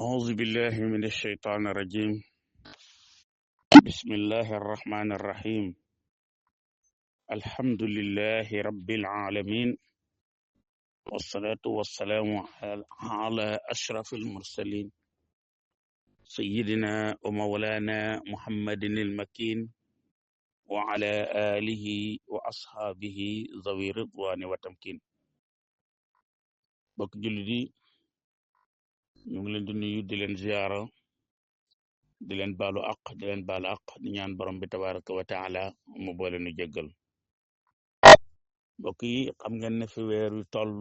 أعوذ بالله من الشيطان الرجيم. بسم الله الرحمن الرحيم. الحمد لله رب العالمين، والصلاة والسلام على أشرف المرسلين سيدنا ومولانا محمد المكين وعلى آله وأصحابه ذوي الرضوان والتمكين. bokk jullit yi ñu ngi leen di nuyu di leen ziyaara di leen baalu àq di ñaan borom bi tabaraka wa taala mu boole nu jéggal. mbokk yi xam ngeen ne fi weer wi toll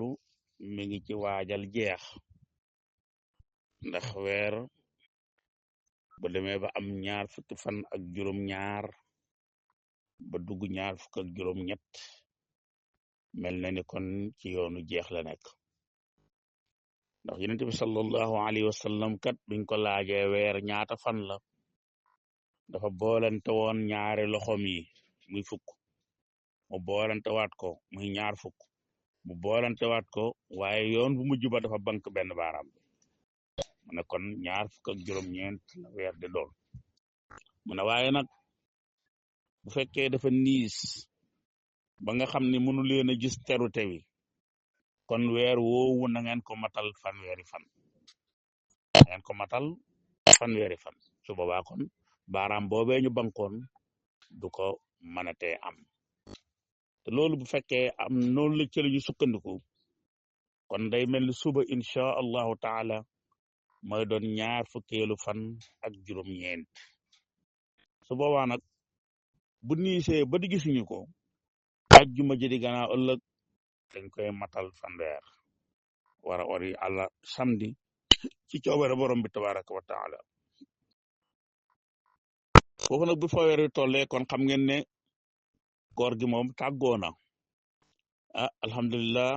mi ngi ci waajal jeex, ndax weer bu demee ba am ñaar fukki fan ak juróom-ñaar ba dugg ñaar fukk ak juróom-ñett mel na ni kon ci yoonu jeex la nekk. ndax yonent bi sallallahu alayhi wa sallam kat biñ ko laajee weer ñaata fan la, dafa boolante woon ñaari loxom yi muy fukk, mu boolante waat ko muy ñaar fukk, mu boolante waat ko waaye yoon bu mujj ba dafa bank benn baaraam bi, mu ne kon ñaar fukk ak juróom-ñeent la weer di doon. mu ne waaye nag bu fekkee dafa niis ba nga xam ne mënu leen a gis terute wi, kon weer woowu na ngeen ko matal fanweeri fan, su boobaa kon baaraam boobee ñu bankoon du ko mënatee am. te loolu bu fekkee am noonu la ci la ñu sukkandiku, kon day mel ni suba incha allahu taala mooy doon ñaar fukkeelu fan ak juróom-ñeent. su boobaa nag bu niisee ba di gisuñu ko, àjjuma ji di gannaaw ëllëg dañ koy matal fanweer, war a ori àlla samedi ci coobare borom bi tabaraka wa taala. foofu nag bu fa weer wi tollee kon xam ngeen ne koor gi moom tàggoo na. alhamdulillah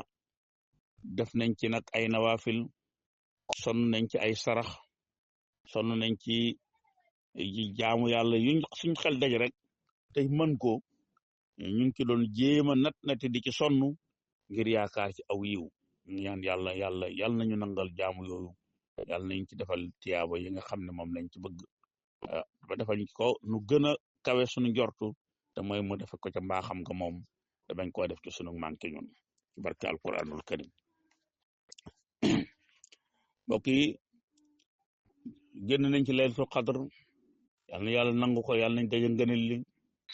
def nañ ci nag ay nawafil, sonn nañ ci ay sarax, sonn nañ ci jaamu yàlla yuñ suñ xel daj rek tey mën ko, ñu ngi ci doon jéema nati di ci sonn ngir yaakaar ci aw yiw. ñaan yàlla nañu nangal jaamu yooyu, yàlla nañ ci defal tiyaaba yi nga xam ne moom lañ ci bëgg, ba defal ko nu gën a kawe suñu njortu, te mooy mu defe ko ca mbaaxam nga moom, te bañ koo def ci sunu manqué ñun, ci barke alquranul karim. mbokk yi génn nañ ci laylatul qadr, yàlla na yàlla nangu ko, yàlla nañ daje ngëneel li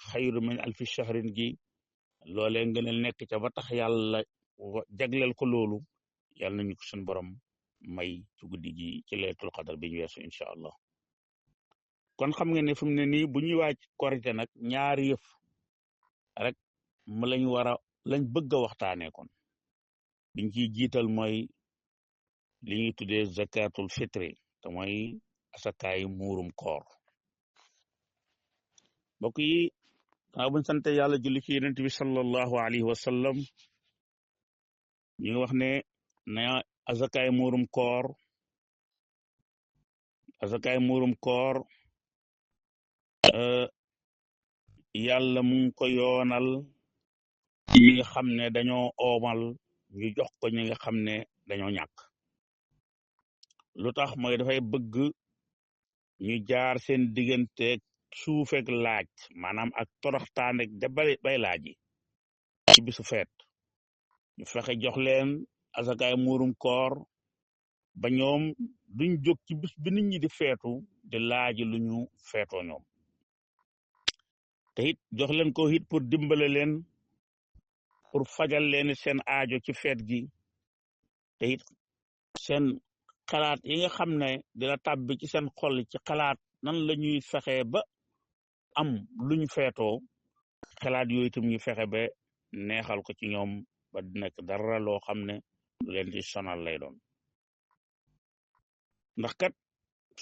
xayru min alfi shahrin gi, loolee ngëneel nekk ca ba tax yàlla jagleel ko loolu, yàlla nañu ko suñu borom may ci guddi gi ci laylatul qadr bi ñu weesu incha allah. kon xam nga ne fi mu ne nii bu ñuy waaj korite nag ñaari yëf rek mu lañ bëgg a waxtaanee. kon biñ ciy jiital mooy li ñuy tuddee zakatul fitri, te mooy asakaay muurum koor. mbokk yi xanaa buñ sante yàlla julli ci yonent bi sallallahu alayhi wa sallam, ñu ngi wax ne na asakaay muurum koor yàlla mu ngi ko yoonal ñi nga xam ne dañoo oomal, ñu jox ko ñi nga xam ne dañoo ñàkk. lu tax mooy dafay bëgg ñu jaar seen digganteeg suufeeg laaj, maanaam ak toroxtaanek da bay laaj yi ci bisu feet, ñu fexe jox leen asakaay muurum koor ba ñoom duñ jóg ci bis bi nit ñi di feetu di laaji lu ñu feetoo ñoom. te it jox leen ko it pour dimbale leen, pour fajal leen seen aajo ci feet gi. te it seen xalaat yi nga xam ne dina tàbbi ci seen xol ci xalaat nan la ñuy fexe ba am luñ feetoo, xalaat yooyu itam ñu fexe ba neexal ko ci ñoom ba nekk dara loo xam ne lu leen di sonal lay doon. ndax kat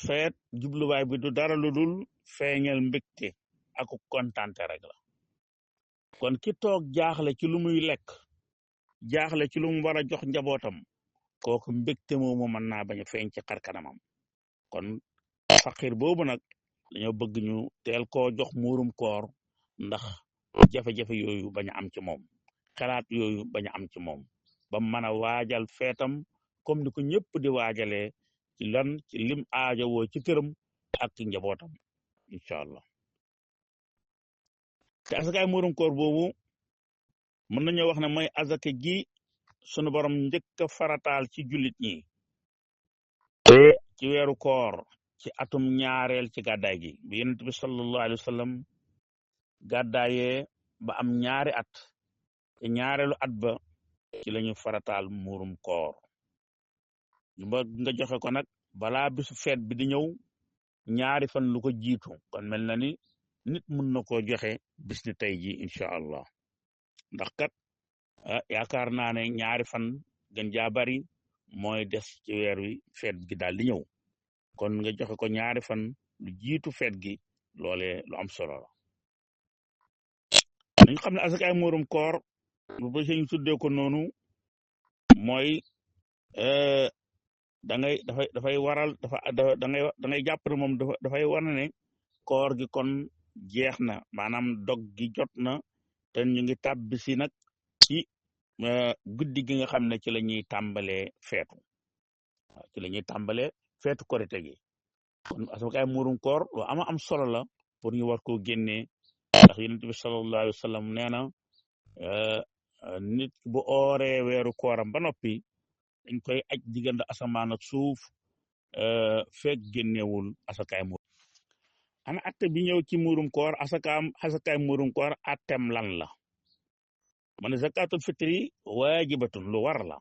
feet jubluwaay bi du dara lu dul feeñal mbégte ak kontante rek la. kon ki toog jaaxle ci lu muy lekk, jaaxle ci lu mu war a jox njabootam, kooku mbégte moomu mën naa bañ a feeñ ci xarkanamam. kon faqir boobu nag dañoo bëgg ñu teel koo jox muurum koor, ndax jafe-jafe yooyu bañ a am ci moom, xalaat yooyu bañ a am ci moom, ba mën a waajal feetam comme ni ko ñëpp di waajalee, ci lan ci lim aajowoo ci këram ak ci njabootam incha allah. te asakaay muurum koor boobu mën nañoo wax ne mooy azaka ji sunu borom njëkk a farataal ci jullit ñi te ci weeru koor ci atum ñaareel ci gàddaay gi bi yonent bi sallallahu alayhi wa sallam gàddaayee ba am ñaari at te ñaareelu at ba ci lañu farataal muurum koor ba nga joxe ko nag balaa bisu feet bi di ñëw ñaari fan lu ko jiitu kon mel na ni nit mun na koo joxe bis ni tey ji incha allah ndax kat yaakaar naa ne ñaari fan gën jaa bari mooy des ci weer wi feet gi daal di ñëw kon nga joxe ko ñaari fan lu jiitu feet gi loole lu am solo la dañu xam ne asakaay muurum koor bu ba ñu tuddee ko noonu mooy dafay waral da ngay jàpp ne moom dafay war ne koor gi kon jeex na maanaam dog gi jot na te ñu ngi tàbbi si nag ci guddi gi nga xam ne ci la ñuy tàmbalee feetu ci la ñuy tàmbalee feetu korite gi kon asakaay muurum koor lu am solo la pour ñu war koo génnee ndax yonent bi sallallahu alayhi wa sallam nee na nit bu ooree weeru kooram ba noppi dañ koy aj diggante asamaan ak suuf fekk génnewul asakaay muurum ana atte bi ñëw ci muurum koor asakaay muurum koor attem lan la man zakatul fitri waajibatun lu war la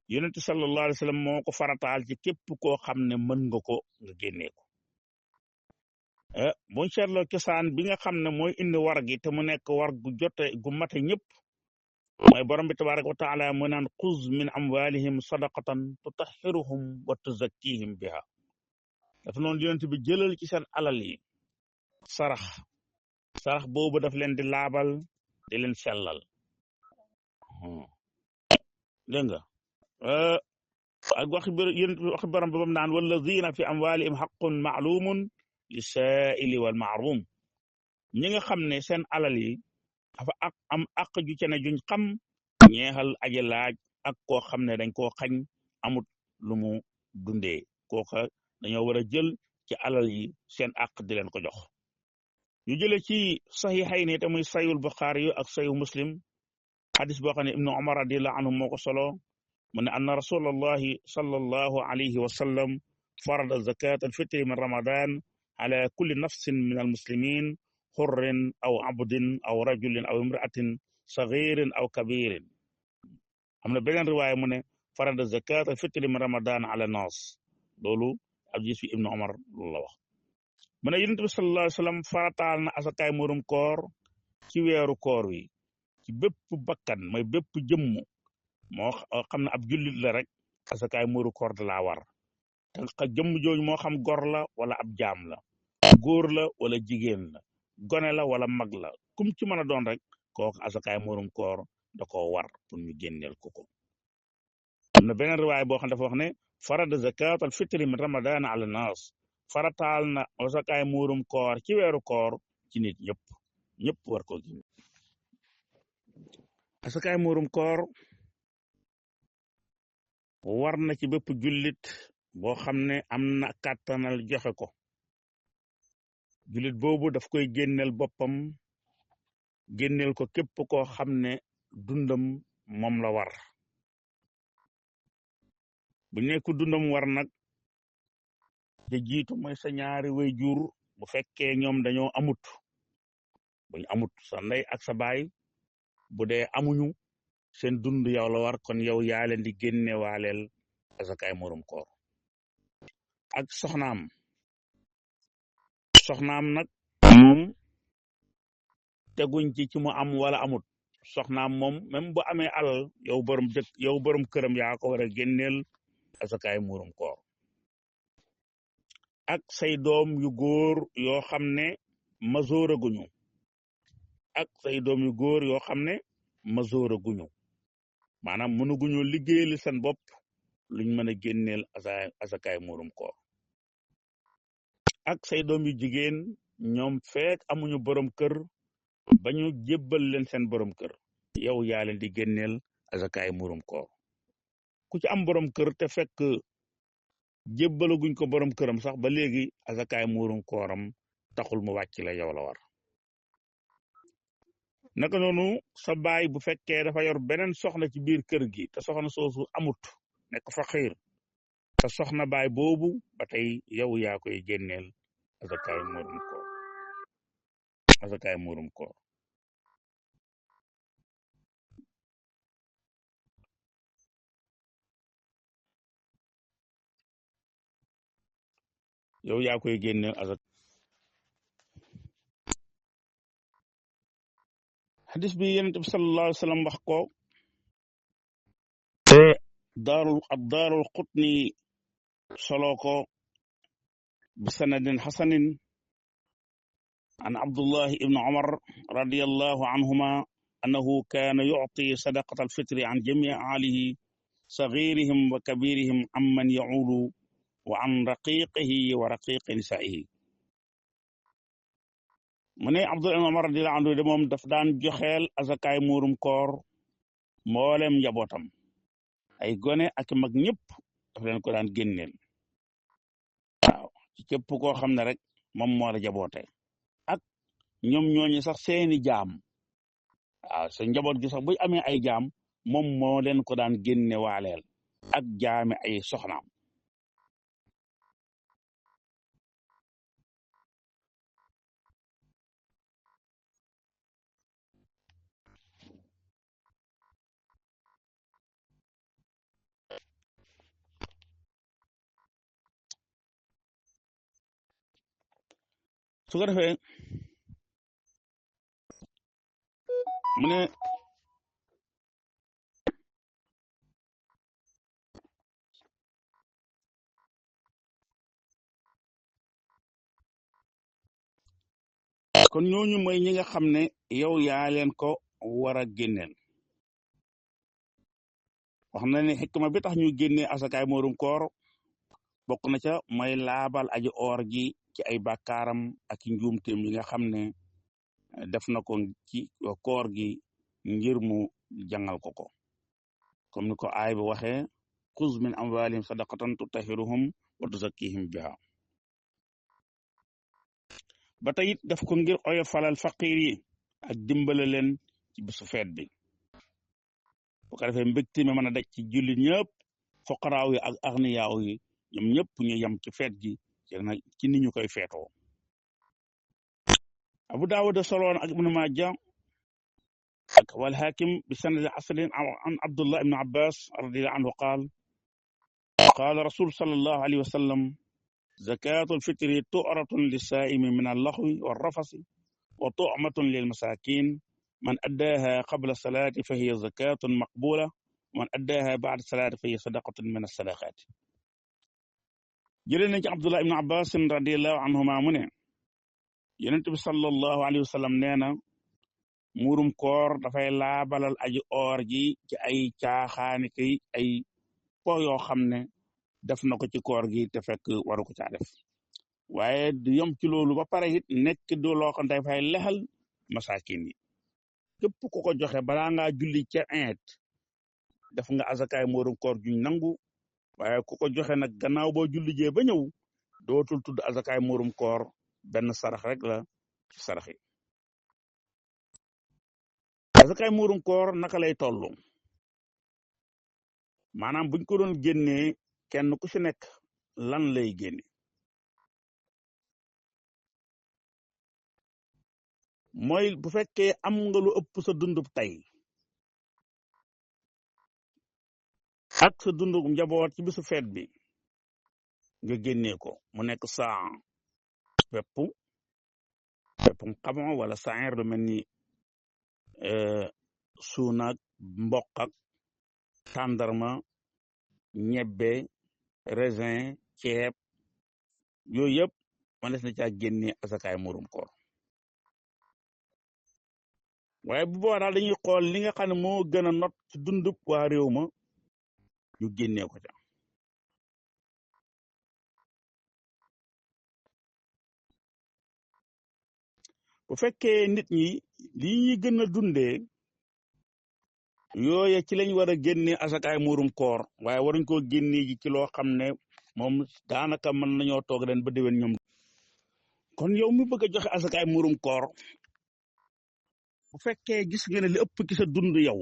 yonent sallallahu alayhi wa sallam moo ko farataal ci képp koo xam ne mën nga ko nga génnee ko buñ seetloo cosaan bi nga xam ne mooy indi war gi te mu nekk war gu jote gu mate ñëpp mooy borom bi tabaraka wa taala mu naan xuz min amwalihim sadaqatan tutahhiruhum wa tuzakkihim biha dafa noonu yonent bi jëlal ci seen alal yi sarax boobu daf leen di laabal di leen sellal dégg nga ak waxi borom bi bam naan walladina fi amwalihim haqqun ma'lumun li saa'ili wal mahrum ñi nga xam ne seen alal yi dafa am àq ju ci ne juñ xam ñeexal aji laaj ak koo xam ne dañ koo xañ amut lu mu dundee kooka dañoo war a jël ci alal yi seen àq di leen ko jox ñu jëlee ci saxiixayni te muy sayul Buxaari yu ak sayu Muslim xadis boo xam ne ibnu Umar radiyallahu anhu moo ko solo mu ne anna rasulallahi sallallahu alayhi wa sallam farada zakat alfitri min ramadan ala kulli nafsin min almuslimin xurrin aw abdin aw rajulin aw imraatin sagirin aw kabirin am na beneen riwaaya mu ne farada zakat alfitri min ramadan ala nas loolu hadis bi ibnu Umar loolu la wax mu ne yonent bi sallallahu alayhi wa sallam farataal na asakaay muurum koor ci weeru koor wi ci bépp bakkan mooy bépp jëmm moo xam ne ab jullit la rek asakaay muurum koor da laa war te jëmm jooju moo xam gor la wala ab jaam la góor la wala jigéen la gone la wala mag la kum ci mën a doon rek kooku asakaay muurum koor da koo war pour ñu génneel ko am na beneen riwaay boo xam dafa wax ne farada zakat al fitri min ramadan ala nas farataal na asakaay muurum koor ci weeru koor ci nit ñëpp war ko génne asakaay muurum koor war na ci bépp jullit boo xam ne am na kàttanal joxe ko jullit boobu daf koy génneel boppam génneel ko képp koo xam ne dundam moom la war bu nekk dundam war nag te jiitu mooy sa ñaari waajur bu fekkee ñoom dañoo amut buñ amut sa ndey ak sa baay bu dee amuñu seen dund yow la war kon yow yaa leen di génne waaleel asakaay muurum koor ak soxnaam nag moom teguñ ci mu am wala amut soxnaam moom même bu amee alal yow borom këram yaa ko war a génneel asakaay muurum koor ak say doom yu góor yoo xam ne masooraguñu maanaam mënuguñu liggéeyal seen bopp luñ mën a génneel asakaay muurum koor ak say doom yu jigéen ñoom feek amuñu borom kër ba ñu jébbal leen seen borom kër yow yaa leen di génneel asakaay muurum koor ku ci am borom kër te fekk jébbalaguñ ko borom këram sax ba léegi asakaay muurum kooram taxul mu wàcc la yow la war. naka noonu sa baay bu fekkee dafa yor beneen soxna ci biir kër gi te soxna soosu amut nekk fa xiir te soxna baay boobu ba tey yow yaa koy génneel asakaay muurum koor asakaay muurum koor yow yaa koy génneel xadis bi yonent bi sallallahu alayhi wa sallam wax ko te daarul qutni solo ko bi sanadin xasanin an abdullahi ibn umar radiyallahu anhuma annahu kaana yucti sadaqata alfitri an jamii aalihi sagiirihim wa kabiirihim amman yacuulu wa an raqiqihi wa raqiqi nisaihi mu ne abdullah ibn umar radiyallahu anhu de moom daf daan joxeel azakaay muurum koor mboolem njabootam ay gone ak mag ñëpp daf leen ko daan génneel waaw képp koo xam ne rek moom moo la jaboote ak ñoom ñooñu sax seeni jaam waaw sa njaboot gi sax bu amee ay jaam moom moo leen ko daan génne waaleel ak jaame ay soxnaam su ko defee mu ne kon ñooñu mooy ñi nga xam ne yow yaa leen ko war a génneel wax na ne xikma bi tax ñu génnee asakaay muurum koor bokk na ca mooy laabal aji oor ji ci ay bàkkaaram ak njuumteem yi nga xam ne def na ko ci koor gi ngir mu jàngal ko comme ni ko aay bi waxee xuz min amwalihim sadaqatan tutahiruhum wa tuzakkihim biha ba tey it def ko ngir oyofalal faqir yi ak dimbale leen ci bésu feet bi bu ko defee mbégte mi mën a daj ci jullit ñëpp foqaraaw yi ak aghniyaaw yi ñoom ñëpp ñu yem ci feet gi ci ni ñu koy feetoo abu daawud soloon ak ibnu maaja ak wal hakim bi sanadi asalin an abdullah ibnu abbas radiyallahu anhu qaala rasul sallallahu alayhi wa sallam zakatul fitri tu'ratun lissaa'imi min allaxwi warrafasi wa tu'matun lilmasakin man addaaha qabla salaati fa hiya zakatun maqbula man addaaha ba'da salaati fa hiya sadaqatun min as-sadaqaat jëlee nañ ci abdullah ibnu abbas radiyallahu anhuma mu ne yonent bi sallallahu alayhi wa sallam nee na muurum koor dafay laabalal aji oor ji ci ay caaxaani kay ay po yoo xam ne def na ko ci koor gi te fekk waru ko caa def waaye du yom ci loolu ba pare it nekk du loo xam dafay lexal masakin yi képp ku ko joxe balaa ngaa julli ca eet def nga azakaay muurum koor juñ nangu waaye ku ko joxe nag gannaaw boo julli jee ba ñëw dootul tudd azakaay muurum koor benn sarax rek la ci sarax yi azakaay muurum koor naka lay tollu maanaam buñ ko doon génnee kenn ku ci nekk lan lay génne mooy bu fekkee am nga lu ëpp sa dundub tey ak sa dundub njaboot ci bisu feet bi nga génnee ko mu nekk saa peppum xamoo wala saer lu mel ni suunaak mboq ak tàndarma ñebbe raisin ceeb yooyu yëpp mënees na caa génne asakaay muurum koor waaye bu boobaa daal dañuy xool li nga xam ne moo gën a not ci dundub waa réew ma ñu génnee ko ca bu fekkee nit ñi li ñuy gën a dundee yooye ci lañ war a génne asakaay muurum koor waaye waruñ koo génnee ji ci loo xam ne moom daanaka mën nañoo toog ren ba déwén ñoom. kon yow mi bëgg a joxe asakaay murum koor bu fekkee gis nga ne li ëpp ci sa dund yow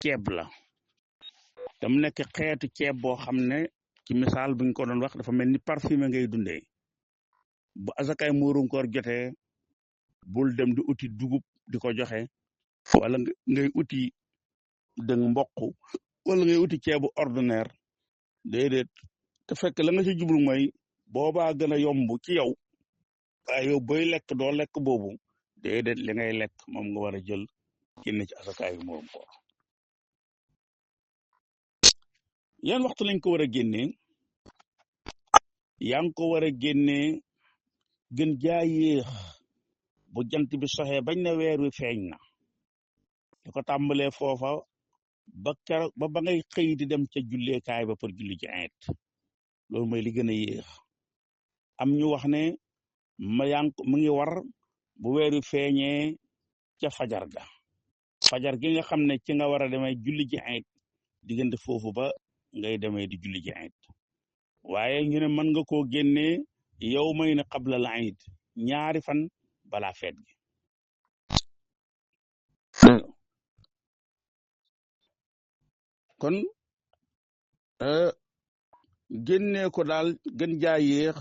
ceeb la te mu nekk xeetu ceeb boo xam ne ci misaal buñ ko doon wax dafa mel ni parfumé ngay dundee bu asakaay murum koor jotee bul dem di uti dugub di ko joxe wala ngay uti dëng mboq wala ngay uti ceebu ordinaire déedéet te fekk la nga ci jublu mooy boobaa gën a yomb ci yow waaye yow booy lekk doo lekk boobu déedéet li ngay lekk moom nga war a jël génne ci asakaay murum koor yan waxtu lañ ko war a génnee yaa ngi ko war a génnee gën jaa yéex bu jant bi soxee bañ na weer wi feeñ na di ko tàmbalee foofa ba keroog ba ngay xëy di dem ca julleekaay ba pour julli ci ayit loolu mooy li gën a yéex am ñu wax ne mu ngi war bu weer wi feeñee ca fajar ga fajar gi nga xam ne ci nga war a demee julli ci ayit diggante foofu ba ngay demee di julli ci ayit waaye ñu ne mën nga koo génnee yow may ne qabla la ayit ñaari fan balaa feet gi kon génnee ko daal gën jaa yéex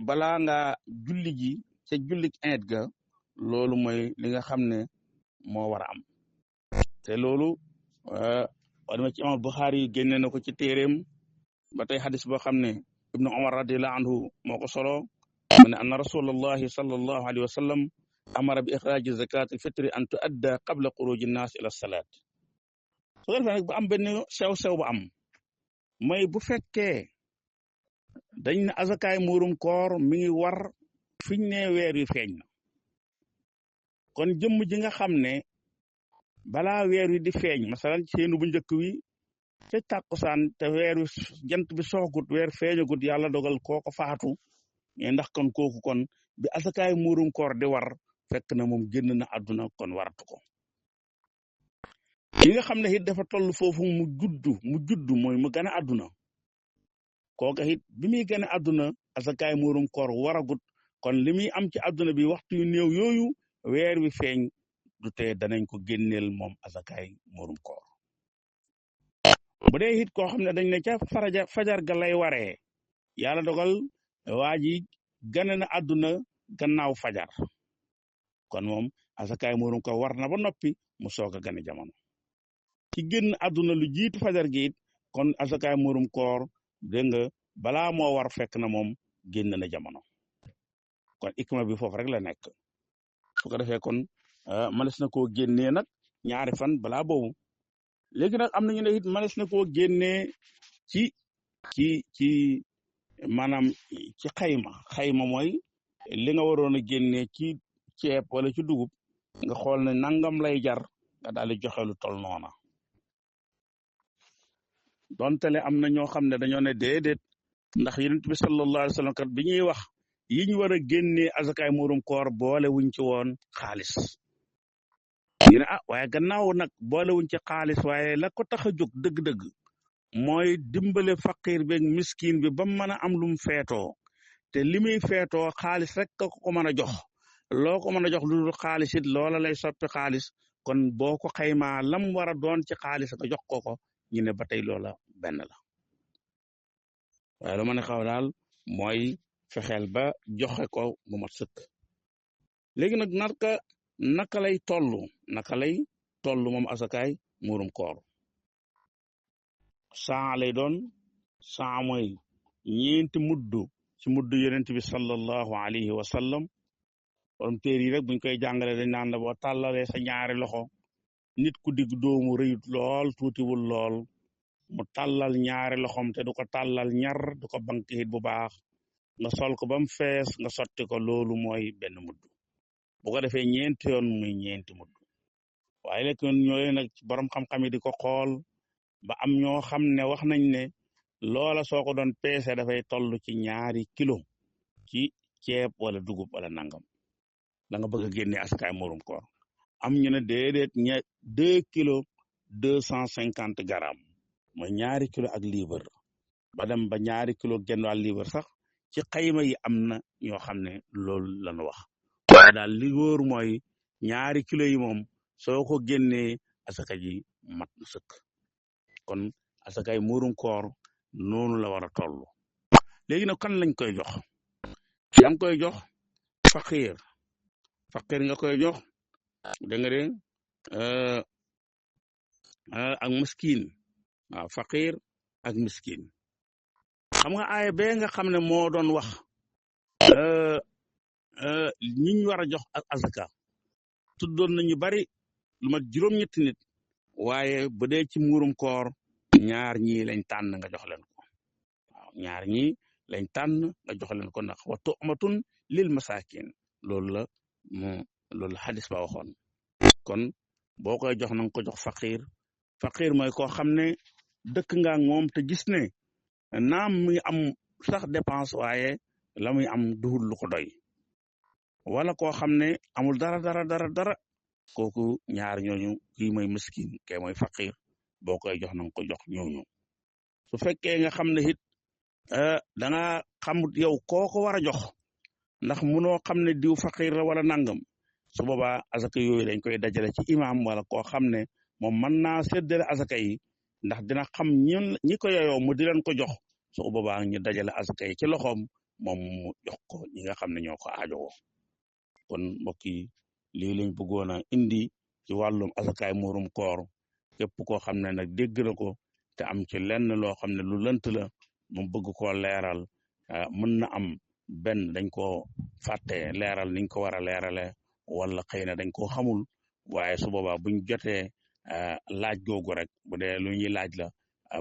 balaa nga julli ji ca julli ayit ga loolu mooy li nga xam ne moo war a am te loolu wadama ci imam Buxaari yi génne na ko ci téeréem ba tey xadis boo xam ne ibnu Umar radiallahu anhu moo ko solo mu ne anna rasulallahi sallallahu alayhi wa sallam amara bi ixraaji zakat alfitri an tuadda qabla xuruji nnaas ila salaat su ko defee nag bu am benn sew-sew bu am mooy bu fekkee dañ ne azakaay muurum koor mi ngi war fiñ ne weer wi feeñ na kon jëmm ji nga xam ne balaa weer wi di feeñ masalan seenu bu njëkk wi ca tàkkusaan te weer wi jant bi soxgut weer feeñagut yàlla dogal kooko faatu mais ndax kon kooku kon bi asakaay muurum koor di war fekk na moom génn na àdduna kon waratu ko ki nga xam ne it dafa toll foofu mu juddu mooy mu gën a àdduna kooka it bi muy gën a àdduna asakaay muurum koor waragut kon li muy am ci àdduna bi waxtu yu néew yooyu weer wi feeñ du tee danañ ko génneel moom asakaay muurum koor bu dee it koo xam ne dañ ne ca fajar ga lay waree yàlla dogal waa ji gane na àdduna gannaaw fajar kon moom asakaay muurum koor war na ba noppi mu soog a gane jamono ci génn àdduna lu jiitu fajar gi it kon asakaay muurum koor dégg nga balaa moo war fekk na moom génn na jamono kon ikma bi foofu rek la nekk su ko defee kon mënees na koo génnee nag ñaari fan balaa boobu léegi nag am nañu ne it mënees na koo génnee ci maanaam ci xayma mooy li nga waroon a génnee ci ceeb wala ci dugub nga xool ne nangam lay jar nga daal di joxe lu tol noona dontale am na ñoo xam ne dañoo ne déedéet ndax yonent bi sallallahu alayhi wa sallam kat bi ñuy wax yi ñu war a génnee azakaay muurum koor boole wuñ ci woon xaalis ñu ne waaye gannaaw nag boole wuñ ci xaalis waaye la ko tax a jóg dëgg-dëgg mooy dimbale faqir beeg miskin bi ba mën a am lu mu feetoo te li muy feetoo xaalis rek ko mën a jox loo ko mën a jox lu dul xaalis it loola lay soppi xaalis kon boo ko xaymaa lam war a doon ci xaalis nga jox ko ñu ne ba tey loola benn la waaye lu mën a xaw daal mooy fexeel ba joxe ko mu mat sëkk léegi nag naka lay toll moom asakaay muurum koor saa lay doon saa mooy ñeenti muddu ci muddu yonent bi sallallahu alayhi wa sallam borom téer yi rek buñ koy jàngale dañ naan la boo tàllalee sa ñaari loxo nit ku digg doomu rëyut lool tuutiwul lool mu tàllal ñaari loxom te du ko tàllal ñar du ko bankit bu baax nga sol ko ba mu fees nga sotti ko loolu mooy benn mudd bu ko defee ñeenti yoon muy ñeenti mudd waaye lekk ñooyu nag borom xam-xam yi di ko xool ba am ñoo xam ne wax nañ ne loola soo ko doon peese dafay toll ci 2 kilo ci ceeb wala dugub wala nangam da nga bëgg a génne asakaay muurum koor am ñu ne déedéet 2 kilos 250 grammes mooy ñaari kilo ak liibar ba dem ba ñaari kilo genn wàll liibar sax ci xayma yi am na ñoo xam ne loolu lañu wax waaye daal li wóor mooy ñaari kilo yi moom soo ko génnee asaka ji mat na sëkk kon asakay muurum koor noonu la war a toll léegi nag kan lañ koy jox yaa ngi koy jox faqir nga koy jox da nga de ak miskin waaw faqir ak miskin xam nga aaya bee nga xam ne moo doon wax ñiñ war a jox ak azaka tuddoon nañu bari lu mat juróom-ñetti nit waaye bu dee ci muurum koor ñaar ñii lañ tànn nga jox leen ko waaw ñaar ñii lañ tànn nga jox leen ko ndax wa tu'matun lil masakin loolu la xadis ba waxoon kon boo koy jox na nga ko jox faqir mooy koo xam ne dëkk nga ak moom te gis ne naam mi ngi am sax dépense waaye la muy am duhul lu ko doy wala koo xam ne amul dara kooku ñaar ñooñu kii mooy miskin kee mooy faqir boo koy jox na nga ko jox ñooñu su fekkee nga xam ne it da nga xamut yow koo ko war a jox ndax munoo xam ne diw faqir la wala nangam su boobaa asaka yooyu dañ koy dajale ci imam wala koo xam ne moom mën naa séddale asaka yi ndax dina xam ñi ko yeyoo mu di leen ko jox su boobaa ñu dajale asaka yi ci loxoom moom mu jox ko ñi nga xam ne ñoo ko aajowoo kon mbokk yi lii lañ bëggoon a indi ci wàllum asakaay muurum koor képp koo xam ne nag dégg na ko te am ci lenn loo xam ne lu lënt la mu bëgg koo leeral mën na am benn dañ koo fàtte leeral niñ ko war a leerale wala xëy na dañ koo xamul waaye su boobaa buñ jotee laaj googu rek bu dee lu ñuy laaj la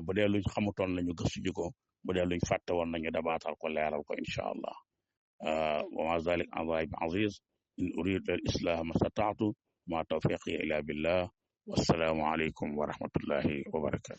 bu dee luñ xamutoon la ñu gëstu ji ko bu dee luñ fàtte woon nañu dabaatal ko leeral ko incha allah wa ma zalik alay bi aziz in urid al islah ma stataatu ma tawfiqi ila billah wassalaamu aleykum wa rahmatullahi wa barakatu